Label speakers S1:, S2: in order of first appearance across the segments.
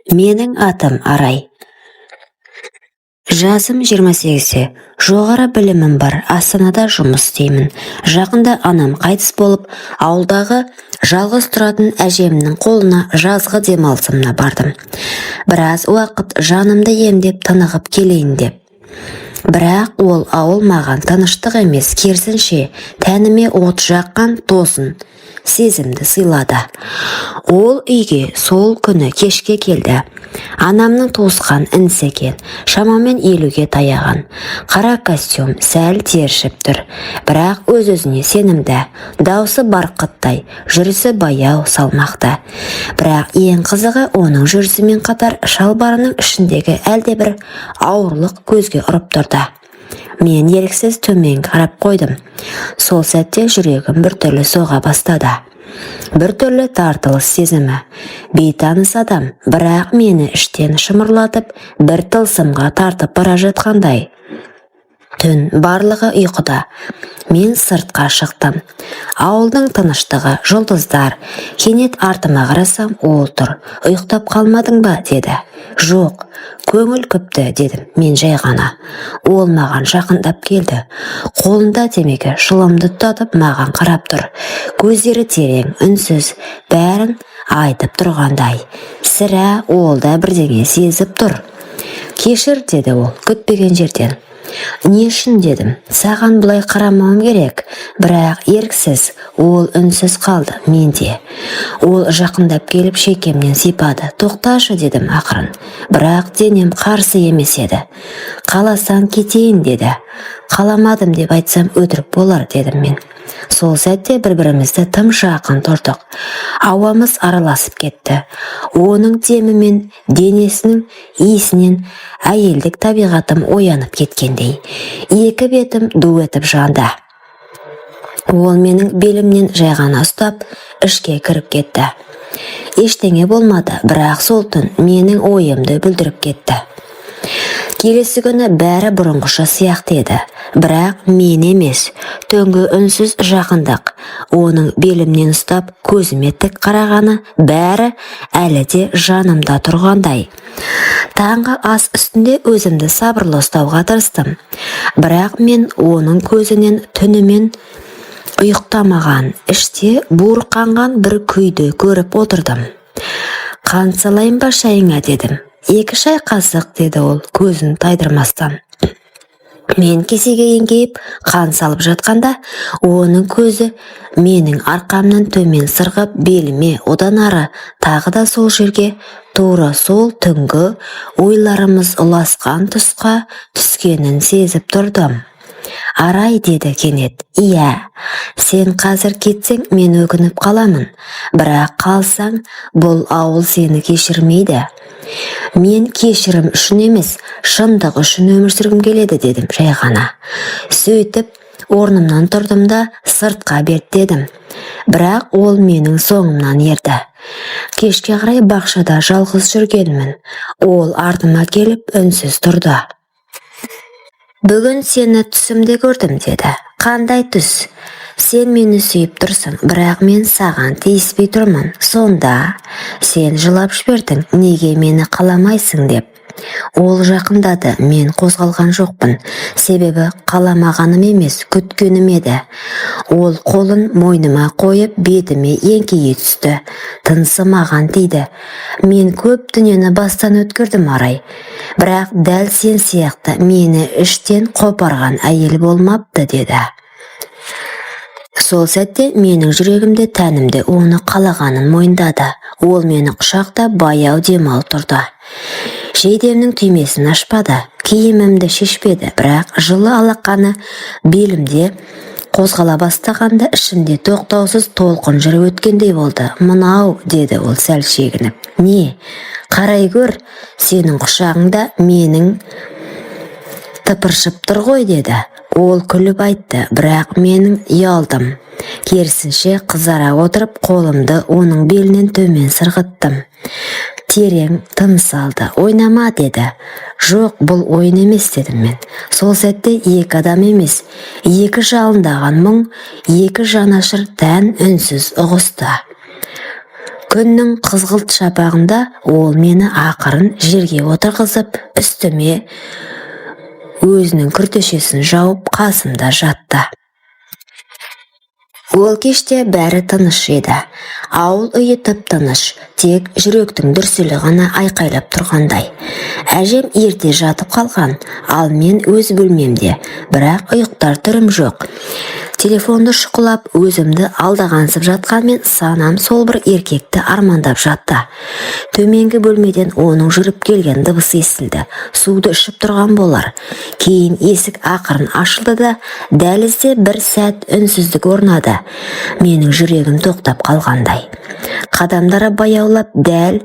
S1: Менің атым Арай. Жасым 28-те. Жоғары білімім бар, Астанада жұмыс істеймін. Жақында анам қайтыс болып, ауылдағы жалғыз тұратын әжемнің қолына жазғы демалысымна бардым. Біраз уақыт жанымды емдеп, тынығып келейін деп. Бірақ ол ауыл маған тыныштық емес, керісінше, тәніме от жаққан тосын сезімді сыйлады. Ол үйге сол күні кешке келді. Анамның туысқан інісі екен, шамамен 50-ге таяған. Қара костюм, сәл тершіп тұр, бірақ өз-өзіне сенімді. Даусы барқыттай, жүрісі баяу, салмақты. Бірақ ең қызығы, оның жүрісімен қатар шалбарының ішіндегі әлдебір ауырлық көзге ұрып тұрды. Мен еріксіз төмен қарап қойдым. Сол сәтте жүрегім біртүрлі соға бастады. Біртүрлі тартылыс сезімі. Бейтаныс адам, бірақ мені іштен шымырлатып, бір тылсымға тартып бара жатқандай. Түн, барлығы ұйқыда. Мен сыртқа шықтым. Ауылдың тыныштығы, жұлдыздар. Кенет артыма қарасам, ол тұр. «Ұйықтап қалмадың ба?» – деді. «Жоқ, көңіл күпті», – дедім мен жай ғана. Ол маған жақындап келді. Қолында темекі, шылымды тұтатып, маған қарап тұр. Көздері терең, үнсіз, бәрін айтып тұрғандай. Сірә, ол да бірдеңе сезіп тұр. «Кешір», – деді ол күтпеген жерден. «Не үшін?» – дедім. «Саған бұлай қарамауым керек, бірақ еріксіз». Ол үнсіз қалды, мен де. Ол жақындап келіп, шекемнен сипады. «Тоқташы», – дедім ақырын, бірақ денем қарсы емес еді. «Қаласаң, кетейін», – деді. «Қаламадым деп айтсам, өтірік болар», – дедім мен. Сол сәтте бір-бірімізді тым жақын тұрдық. Ауамыз араласып кетті. Оның демі мен денесінің иісінен әйелдік табиғатым оянып кеткендей. Екі бетім ду етіп жанды. Ол менің белімнен жай ғана ұстап, ішке кіріп кетті. Ештеңе болмады, бірақ сол түн менің ойымды бүлдіріп кетті. Келесі күні бәрі бұрынғыша сияқты еді, бірақ мен емес, түнгі үнсіз жақындық, оның белімнен ұстап, көзіме тік қарағаны, бәрі әлі де жанымда тұрғандай. Таңғы ас үстінде өзімді сабырлы ұстауға тырыстым, бірақ мен оның көзінен түнімен ұйықтамаған, іште буырқанған бір күйді көріп отырдым. «Қант салайын ба шайыңа?» – дедім. «2 шай қасық», – деді ол көзін тайдырмастан. Мен кесеге еңкейіп қан салып жатқанда, оның көзі менің арқамнан төмен сырғып, беліме, одан ары тағы да сол жерге, тура сол түнгі ойларымыз ұласқан тұсқа түскенін сезіп тұрдым. «Арай», – деді кенет. «Иә». «Сен қазір кетсең, мен өкініп қаламын, бірақ қалсаң, бұл ауыл сені кешірмейді». «Мен кешірім үшін емес, шындық үшін өмір сүргім келеді», – дедім жай ғана. Сөйтіп орнымнан тұрдым да, сыртқа беттедім, бірақ ол менің соңымнан ерді. Кешке қарай бақшада жалғыз жүргенмін. Ол артыма келіп, үнсіз тұрды. «Бүгін сені түсімде көрдім», – деді. «Қандай түс?» «Сен мені сүйіп тұрсың, бірақ мен саған тиіспей тұрмын. Сонда сен жылап жібердің, неге мені қаламайсың деп». Ол жақындады, мен қозғалған жоқпын, себебі қаламағаным емес, күткенім еді. Ол қолын мойныма қойып, бетіме еңкейе түсті. Тынысы маған тиді. «Мен көп дүниені бастан өткердім, Арай, бірақ дәл сен сияқты мені іштен қопарған әйел болмапты», – деді. Сол сәтте менің жүрегімде, тәнімде оны қалағанын мойындады. Ол мені құшақтап, баяу дем алып тұрды. Жейдемнің түймесін ашпады, киімімді шешпеді, бірақ жылы алақаны белімде қозғала бастағанда, ішімде тоқтаусыз толқын жүріп өткендей болды. «Мынау», – деді ол сәл шегініп. «Не?» «Қарай гөр, сенің құшағыңда менің тыпыршып тұр ғой», – деді. Ол күліп айтты, бірақ менің ұялдым. Керісінше, қызара отырып, қолымды оның белінен төмен сырғыттым. Терең тыныс алды. «Ойнама», – деді. «Жоқ, бұл ойын емес», – дедім мен. Сол сәтте екі адам емес, екі жалындаған мұң, екі жанашыр тән үнсіз ұғысты. Күннің қызғылт шапағында ол мені ақырын жерге отырғызып, үстіме өзінің күртешесін жауып, қасымда жатты. Ол кеште бәрі тыныш еді. Ауыл үйі тып-тыныш, тек жүректің дүрсілі ғана айқайлап тұрғандай. Әжем ерте жатып қалған, ал мен өз бөлмемде, бірақ ұйықтар түрім жоқ. Телефонды шұқылап, өзімді алдағансып жатқанмен, санам сол бір еркекті армандап жатты. Төменгі бөлмеден оның жүріп келген дыбысы естілді. Суды ішіп тұрған болар. Кейін есік ақырын ашылды да, дәлізде бір сәт үнсіздік орнады. Менің жүрегім тоқтап қалғандай. Қадамдары баяулап, дәл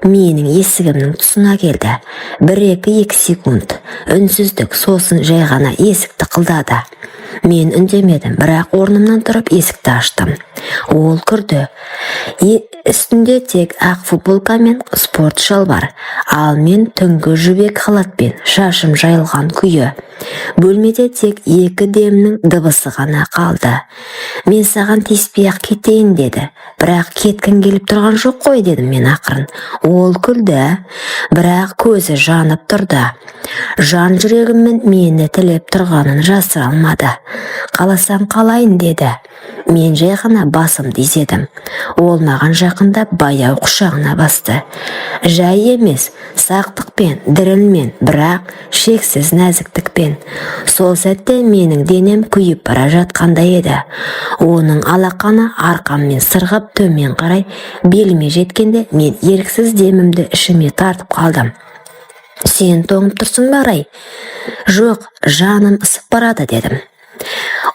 S1: менің есігімнің тұсына келді. Бір-екі екі секунд үнсіздік, сосын жай ғана есік тықылдады. Мен үндемедім, бірақ орнымнан тұрып, есікті аштым. Ол кірді. Үстінде тек ақ футболка мен спорт шалбар, ал мен түнгі жібек халатпен, шашым жайылған күйі. Бөлмеде тек екі демнің дыбысы ғана қалды. «Мен саған тиіспей ақ кетейін», – деді. «Бірақ кеткім келіп тұрған жоқ қой», – дедім мен ақырын. Ол күлді, бірақ көзі жанып тұрды. Жан жүрегіммен мені тілеп тұрғанын жасыра алмады. «Қаласаң, қалайын», – деді. Мен жай ғана басымды изедім. Ол маған жақындап, баяу құшағына басты. Жай емес, сақтықпен, дірілмен, бірақ шексіз нәзіктікпен. Сол сәтте менің денем күйіп бара жатқандай еді. Оның алақаны арқаммен сырғып, төмен қарай беліме жеткенде, мен еріксіз демімді ішіме тартып қалдым. «Сен тоңып тұрсың ба, Арай?» «Жоқ, жаным ысып барады», – дедім.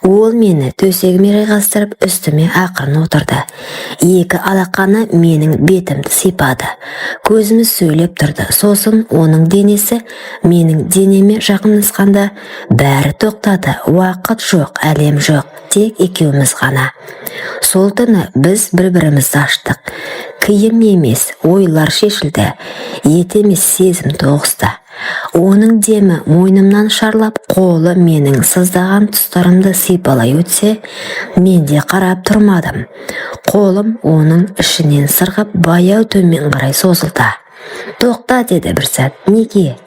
S1: Ол мені төсегіме жайғастырып, үстіме ақырын отырды. Екі алақаны менің бетімді сипады. Көзіміз сөйлеп тұрды. Сосын оның денесі менің денеме жақындасқанда, бәрі тоқтады. Уақыт жоқ, әлем жоқ, тек екеуміз ғана. Сол түні біз бір-бірімізді аштық. Киім емес, ойлар шешілді. Ет емес, сезім тоғысты. Оның демі мойнымнан шарлап, қолы менің сыздаған тұстарымды сипалай өтсе, мен де қарап тұрмадым. Қолым оның ішінен сырғып, баяу төмен қарай созылды. «Тоқта», – деді бір сәт. «Неге?»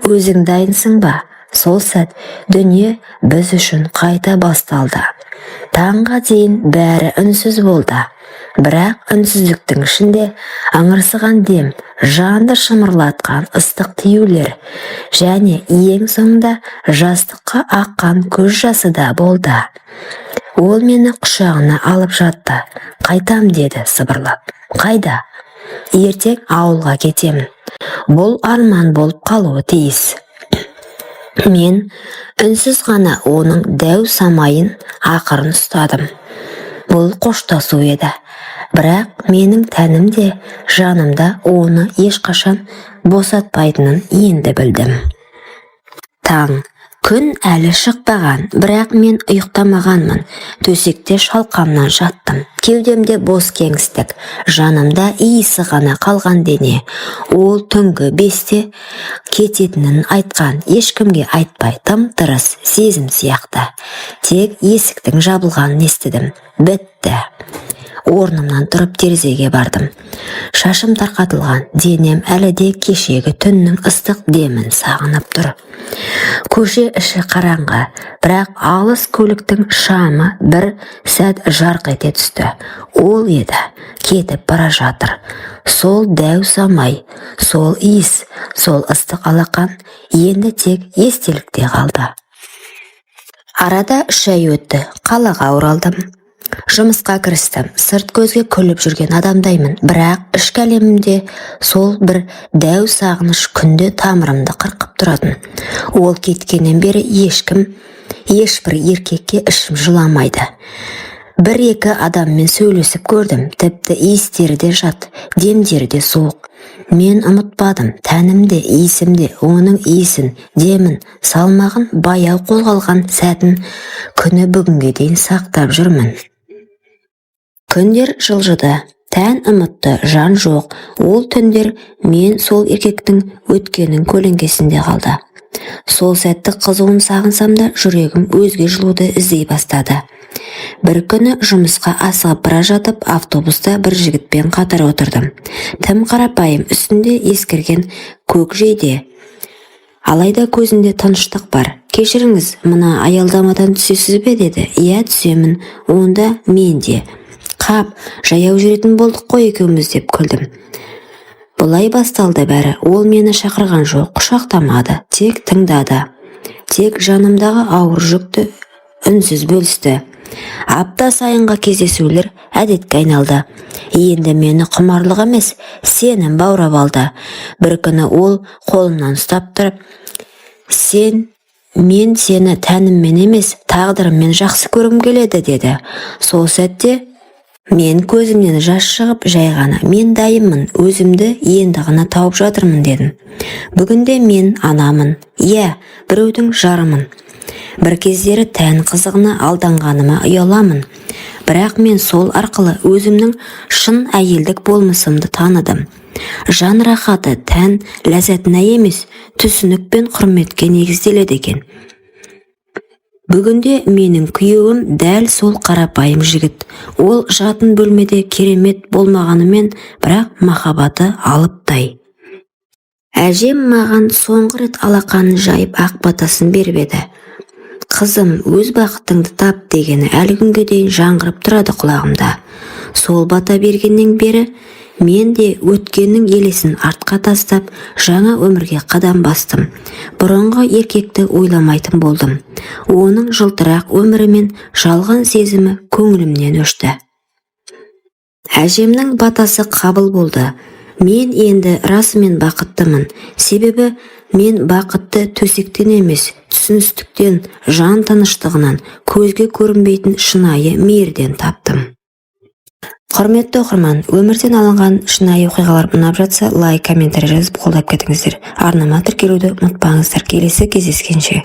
S1: «Өзің дайынсың ба?» Сол сәт дүние біз үшін қайта басталды. Таңға дейін бәрі үнсіз болды. Бірақ үнсіздіктің ішінде ыңырсыған дем, жанды шымырлатқан ыстық тиюлер және ең соңында жастыққа аққан көз жасы да болды. Ол мені құшағына алып жатты. «Қайтам», – деді сыбырлап. «Қайда?» «Ертең ауылға кетемін. Бұл арман болып қалуы тиіс». Мен үнсіз ғана оның дәу самайын ақырын ұстадым. Бұл қоштасу еді. Бірақ менің тәнім де, жаным да оны ешқашан босатпайтынын енді білдім. Таң. Күн әлі шықпаған, бірақ мен ұйықтамағанмын. Төсекте шалқамнан жаттым. Кеудемде бос кеңістік, жанымда иісі ғана қалған дене. Ол түнгі 5-те кететінін айтқан, ешкімге айтпай, тым-тырыс, сезім сияқты. Тек есіктің жабылғанын естідім. Бітті. Орнымнан тұрып, терезеге бардым. Шашым тарқатылған, денем әлі де кешегі түннің ыстық демін сағынып тұр. Көше іші қараңғы, бірақ алыс көліктің шамы бір сәт жарқ ете түсті. Ол еді, кетіп бара жатыр. Сол дәу самай, сол иіс, сол ыстық алақан енді тек естелікте қалды. Арада 3 ай өтті. Қалаға оралдым. Жұмысқа кірістім. Сырт көзге күліп жүрген адамдаймын, бірақ ішкі әлемімде сол бір дәу сағыныш күнде тамырымды қырқып тұратын. Ол кеткеннен бері ешкім, ешбір еркекке ішім жыламайды. Бір екі адаммен сөйлесіп көрдім, тіпті иістері де жат, демдері де суық. Мен ұмытпадым. Тәнімде, иісімде оның иісін, демін, салмағын, баяу қозғалған сәтін күні бүгінге дейін сақтап жүрмін. Күндер жылжыды. Тән ұмытты, жан жоқ. Ол түндер мен сол еркектің өткенінің көлеңкесінде қалды. Сол сәтті қызуын сағынсам да, жүрегім өзге жылуды іздей бастады. Бір күні жұмысқа асығып бара жатып, автобуста бір жігітпен қатар отырдым. Тым қарапайым, үстінде ескірген көк жейде. Алайда көзінде тыныштық бар. «Кешіріңіз, мына аялдамадан түсесіз бе?» – деді. «Иә, түсемін». «Онда мен де». «Қап, жаяу жүретін болдық қой екеуміз», – деп күлдім. Бұлай басталды бәрі. Ол мені шақырған жоқ, құшақтамады, тек тыңдады. Тек жанымдағы ауыр жүкті үнсіз бөлісті. Апта сайынғы кездесулер әдетке айналды. Енді мені құмарлық емес, сенім баурап алды. Бір күні ол қолымнан ұстап тұрып: «Сен, мен сені тәніммен емес, тағдырыммен жақсы көргім келеді», – деді. Сол сәтте мен көзімнен жас шығып, жай ғана: «Мен дайынмын, өзімді енді ғана тауып жатырмын», – дедім. Бүгінде мен анамын, иә, біреудің жарымын. Бір кездері тән қызығына алданғаныма ұяламын. Бірақ мен сол арқылы өзімнің шын әйелдік болмысымды таныдым. Жан рахаты тән ләззатына емес, түсінік пен құрметке негізделеді екен. Бүгінде менің күйеуім дәл сол қарапайым жігіт. Ол жатын бөлмеде керемет болмағанымен, бірақ махаббаты алыптай. Әжем маған соңғы рет алақанын жайып, ақ батасын беріп еді. «Қызым, өз бақытыңды тап», – дегені әлі күнге дейін жаңғырып тұрады құлағымда. Сол бата бергеннен бері мен де өткеннің елесін артқа тастап, жаңа өмірге қадам бастым. Бұрынғы еркекті ойламайтын болдым. Оның жылтырақ өмірі мен жалған сезімі көңілімнен өшті. Әжемнің батасы қабыл болды. Мен енді расымен бақыттымын. Себебі мен бақытты төсектен емес, түсіністіктен, жан тыныштығынан, көзге көрінбейтін шынайы мейірден таптым. Құрметті оқырман, өмірден алынған шынайы оқиғалар ұнап жатса, лайк, комментарий жазып, қолдап кетіңіздер. Арнама тіркелуді ұмытпаңыздар. Келесі кездескенше!